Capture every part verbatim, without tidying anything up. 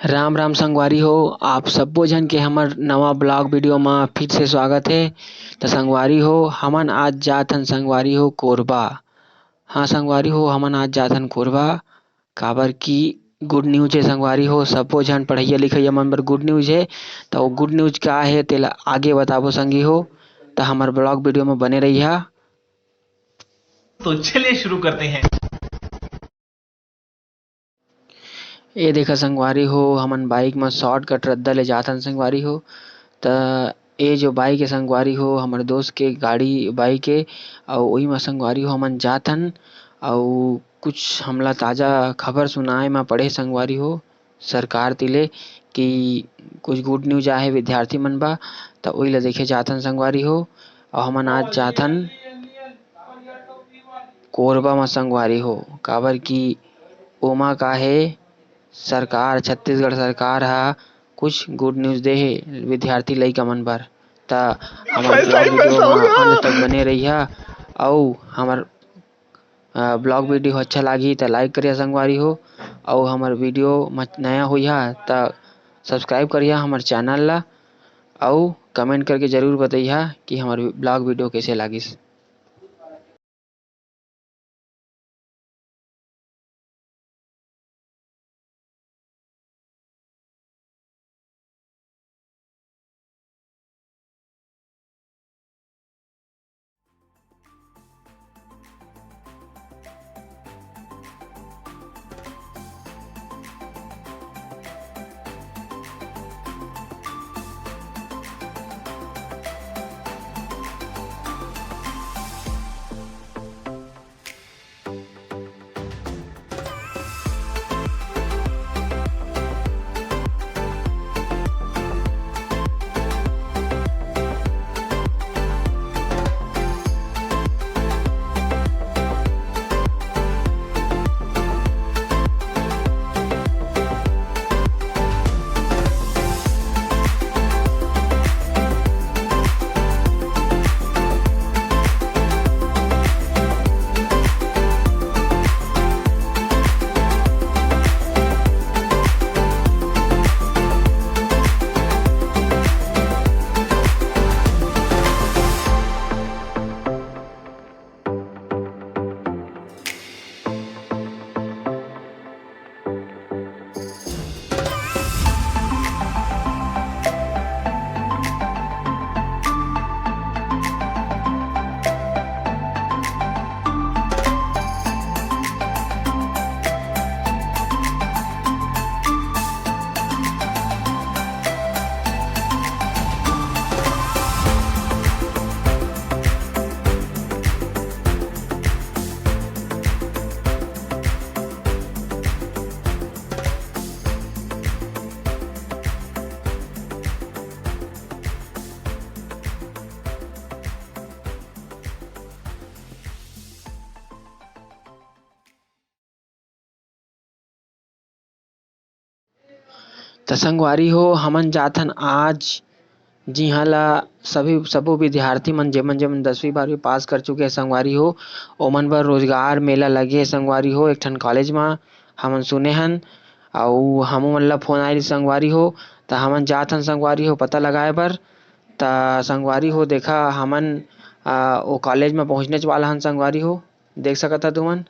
राम राम संगवारी हो, आप सब्बो झन के हमर नवा blog video म फिर से स्वागत हे। त संगवारी हो, हमन आज जात हन संगवारी हो कोरबा। हाँ संगवारी हो, हमन आज जात हन कोरबा, काबर कि good news हे संगवारी हो, सब्बो झन पढ़इया लिखइया मन बर good news हे। त वो good news का हे, तेला आगे बताबो संगी हो। त हमर blog video म बने रहिहा। तो चलिए शुरू करते हैं। ए देखा संगवारी हो, हमन bike म shortcut रद्दा ले जात हन संगवारी हो। त ए जो bike हे संगवारी हो, हमर दोस्त के गाड़ी bike हे, अउ ओही म संगवारी हो हमन जात हन। अउ कुछ हमला ताजा खबर सुनाए म पड़े संगवारी हो, सरकार ती ले कि कुछ good news आहे विद्यार्थी मन बा, त ओही ल देखे जात हन संगवारी हो। अउ हमन आज जात हन कोरबा म संगवारी हो, काबर कि ओमा का हे, सरकार, छत्तीसगढ़ सरकार ह कुछ good news दे हे विद्यार्थी लइका मन बर। त हमर blog video म अंत तक बने रहिहा, अउ हमर, अ, blog video अच्छा लागही त like करिहा संगवारी हो, अउ हमर video म नया होइहा त subscribe करिहा हमर channel ला, अउ comment करके जरूर बतइहा कि हमर blog video कइसे लागिस। त संगवारी हो, हमन जाथन आज, जिहां ला सभी, सबो विद्यार्थी मन, जेमन, जेमन दसवीं बारहवीं पास कर चुके हैं संगवारी हो, ओमन बर रोजगार मेला लगे हे संगवारी हो, एक ठन कॉलेज म हमन सुने हन, अउ हमू मन ला फोन आइल संगवारी हो, त हमन जाथन संगवारी हो पता लगाए बर। त संगवारी हो, देखा हमन, आ, ओ कॉलेज म पहुंचनेच वाला हन संगवारी हो, देख सकत ह तुमन।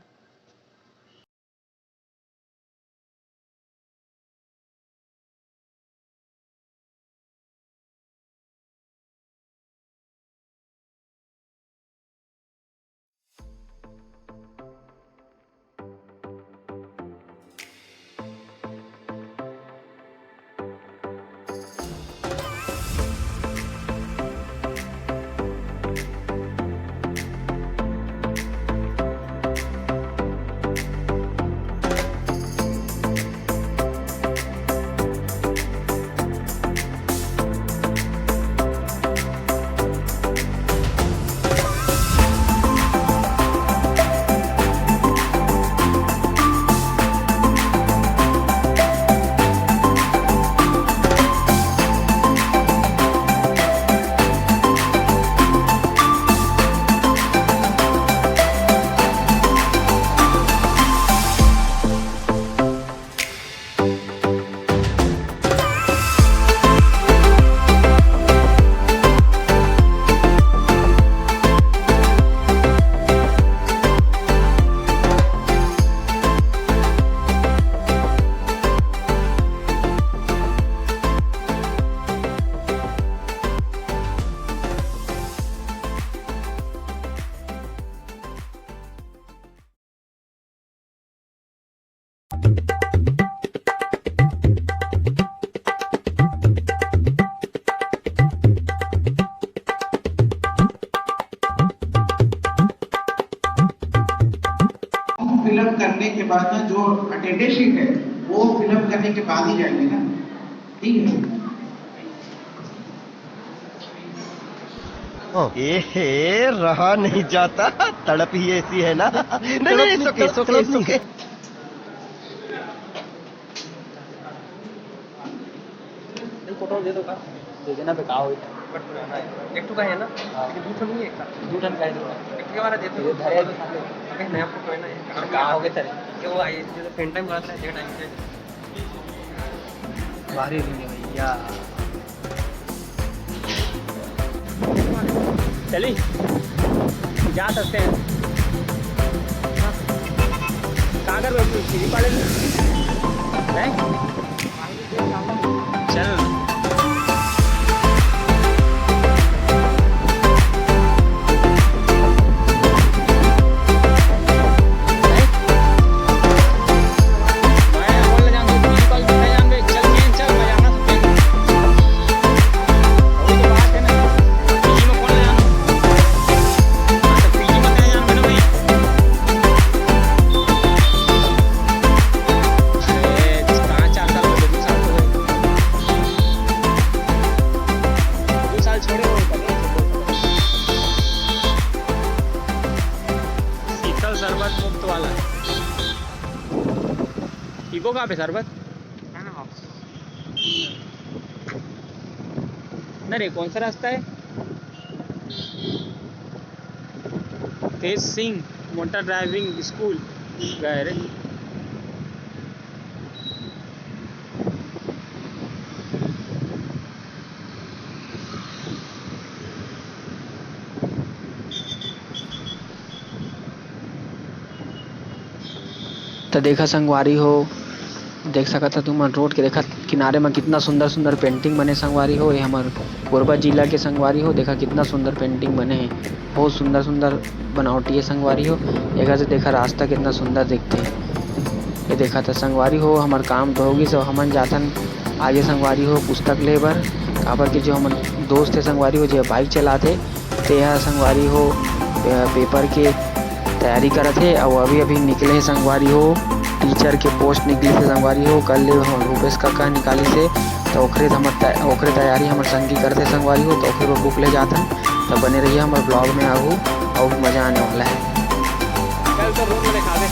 के बाद ही जाएंगे ना, ठीक है? ए हे, रहा नहीं जाता, तड़प ही ऐसी है ना। नहीं, नहीं, नहीं, it's okay, it's okay, it's okay। नहीं, फोटो दे दो का? दे देना बे, का होई? एक ठो का है ना? हाँ। लेकिन दू ठो नहीं है एक साथ। दू ठन का है, दू ठन। एक ठो वाला दे दो। ये धरे अभी सामने। अबे, नया फोटो है ना, ये का हो गया तेरे? ये वो आई, जो फ्रेंड टाइम वाला था, ये टाइम से। भारी दिन है भैया। चली, जा सकते हैं। हाँ। कहाँ कर रहे हो? सीढ़ी पाले में? हैं? चल। अरे, पाँच चार साल हो गए, दो साल तो हो गए। दो साल छोड़े हुए, पता नहीं। शीतल शरबत मुफ्त वाला। पीबो कहाँ पे शरबत? नहीं रे, कौन सा रास्ता है? तेज सिंह मोटर ड्राइविंग स्कूल गए रे। त देखा संगवारी हो, देख सकत ह तुमन रोड के, देखा किनारे म कितना सुंदर सुंदर पेंटिंग बने संगवारी हो। ये हमर कोरबा जिला के संगवारी हो, देखा कितना सुंदर पेंटिंग बने हे, बहुत सुंदर सुंदर बनावटी हे संगवारी हो। एकर से देखा रास्ता कितना सुंदर दिखथे। ये देखा त संगवारी हो, हमर काम तो होगिस, अब हमन जाथन आगे संगवारी हो पुस्तक ले बर, काबर कि जो हमर दोस्त हे संगवारी हो, जे बाइक चलाथे, तेहा संगवारी हो, अ, पेपर के तैयारी करत हे अउ अभी-अभी निकले हे संगवारी हो, टीचर के पोस्ट निकलिस हे संगवारी हो। कल ले हमर भूपेश काका निकालिस हे, त ओखरे हमर तै-, ओखरे तैयारी हमर संगी करत हे संगवारी हो, त ओखरे बर बुक ले जाथन। त बने रहिए हमर ब्लॉग में आगू, अउ मजा आने वाला है। चल तो रूम में दिखा दे।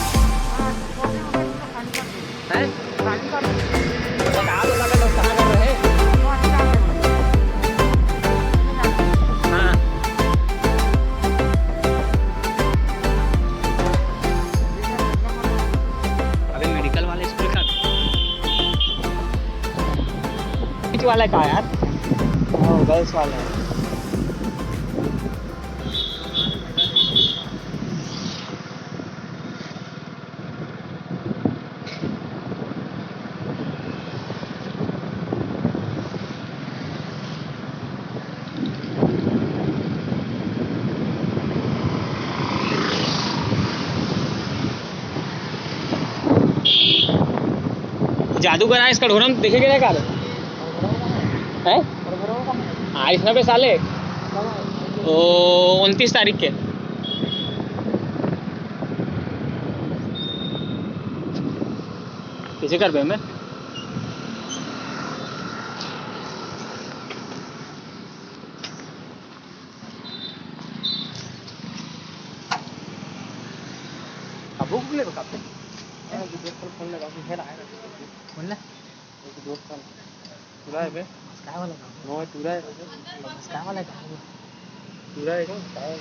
हैं? बता दो ना, मैं लोग कहाँ कर रहे हैं? हाँ। अबे, मेडिकल वाले स्कूल का बीच वाला का यार? हाँ, गर्ल्स वाला है। जादूगर आइस कठोरम देखे के का? हैं? आइस ना बे साले। ओ, उनतीस तारीख के। किसे कर बे मैं? अब भूख ले बका। हाँ, जो दोस्त फोन लगा, फिर आएगा। फोन ले। एक दोस्त का पूरा है बे। बस काय वाला काम? नो, पूरा है। बस काय वाला काम? पूरा है का? काय है?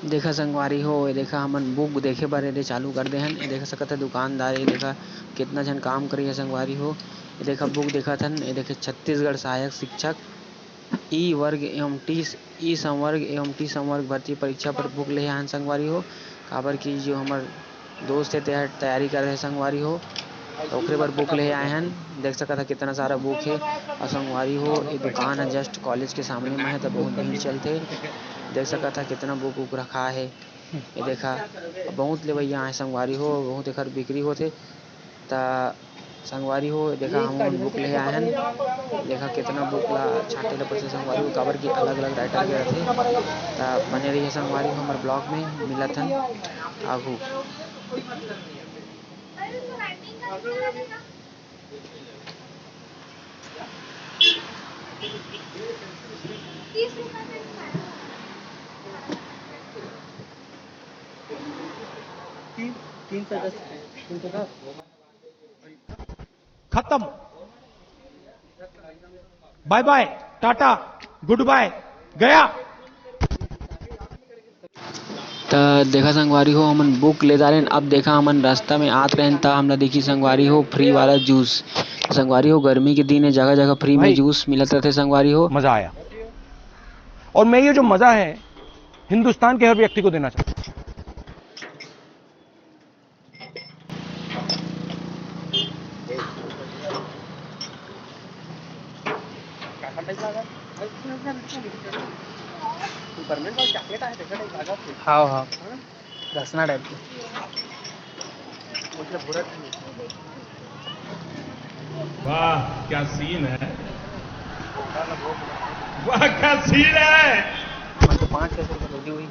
देखा संगवारी हो, ये देखा हमन बुक देखे बर एदे चालू कर दे हन। ये देखा सकत है दुकानदार, ये देखा कितना झन काम करिया संगवारी हो। ये देखा बुक देखत हन, ये देखे छत्तीसगढ़ सहायक शिक्षक ई वर्ग एवं टी, ई संवर्ग एवं टी संवर्ग भर्ती परीक्षा पर बुक लेहे आन संगवारी हो, काबर कि जो हमर दोस्त हे तेहा तैयारी करत हे संगवारी हो, त ओकरे बर बुक लेहे आए हन। देख सकत ह कितना सारा बुक हे। अउ संगवारी हो, ये दुकान ह just कॉलेज के सामने म हे, त बहुत भीड़ चलथे। देख सकत ह कितना बुक उक रखा हे। ये देखा, बहुत लेवइया आए संगवारी हो, बहुत एखर बिक्री होथे। त संगवारी हो, देखा, हम book ले आए हन। देखा, कितना book ला छांटे ला पड़थे संगवारी हो, काबर कि अलग-अलग writer के रथे। त बने रहिए संगवारी हो हमर vlog में, मिलत हन आगू। तीन, तीन सौ दस, तीन सौ दस। खत्म। बाय बाय, टाटा, गुड बाय, गया। त देखा संगवारी हो, हमन book ले डारेन। अब देखा, हमन रास्ता में आत रहेन, त हमला देखी संगवारी हो, free वाला juice। संगवारी हो, गर्मी के दिन हे, जगह-जगह free में भाई, juice मिलत रथे संगवारी हो। मजा आया। और मैं ये जो मजा है, हिंदुस्तान के हर व्यक्ति को देना चाहता हूँ। हाँ, हाँ। रसना type के। वाह, क्या scene है। वाह, क्या scene है। मतलब, पाँच छः सौ रुपये लगी हुई।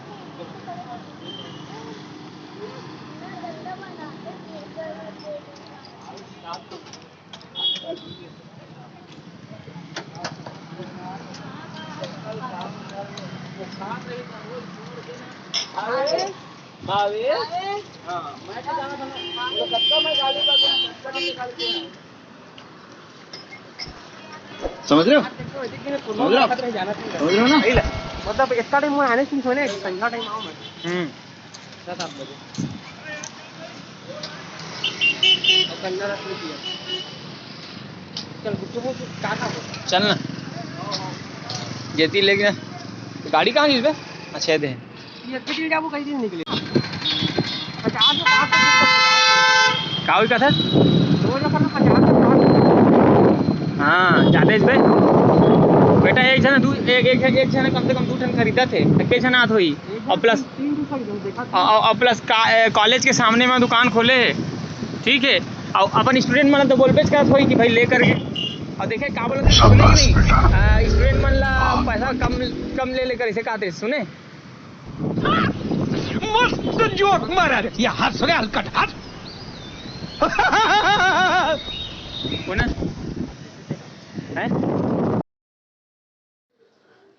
समझ रहे हो? समझ रहे हो ना? मतलब, इतना टाइम वो आने से नहीं सोने, ठंडा टाइम आओ मैं। हम्म। दस आठ बजे। और ठंडा रस नहीं पिया। चल, गुपचुप वो क्या था वो? चल ना। जेती लेके। गाड़ी कहाँ गई बे? अच्छा, ये दे। ये कितनी जाबो कहीं दिन निकले। पचास में पाँच सौ। का होई कथा? दो जगह में पचास में पाँच सौ। हाँ, जाते बे। बेटा, एक जना दू, एक, एक, एक जना कम से कम दू ठन खरीदत हे। त के जना आत होई? और plus, तीन ठन खरीदत, देखा था। और, और plus का, ए, college के सामने में दुकान खोले हे, ठीक है? और अपन student मन तो बोलबेच करत होई कि भाई ले करके। और देखे का बोलत हे, शाबाश नहीं, बेटा। आ, student मन ला पैसा कम, कम ले लेकर इसे कहते, सुने? मस्त जोक मारा रे। ये हंस रे हलकट, हंस। कोन है? हैं?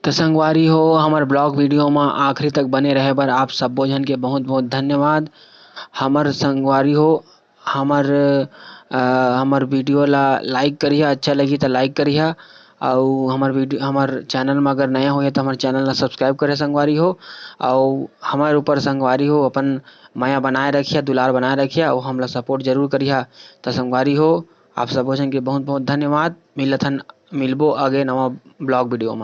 त संगवारी हो, हमर vlog video म आखिरी तक बने रहे बर आप सब्बो झन के बहुत-बहुत धन्यवाद। हमर संगवारी हो, हमर, अ, हमर video ला like करिहा, अच्छा लगही त like करिहा, अउ हमर video, हमर channel म अगर नया होइहा त हमर channel ला subscribe करिहा संगवारी हो, अउ हमर ऊपर संगवारी हो अपन मया बनाए रखिहा, दुलार बनाए रखिहा, अउ हमला support जरूर करिहा। त संगवारी हो, आप सबो झन के बहुत-बहुत धन्यवाद। मिलत हन, मिलबो आगे नवा vlog video म।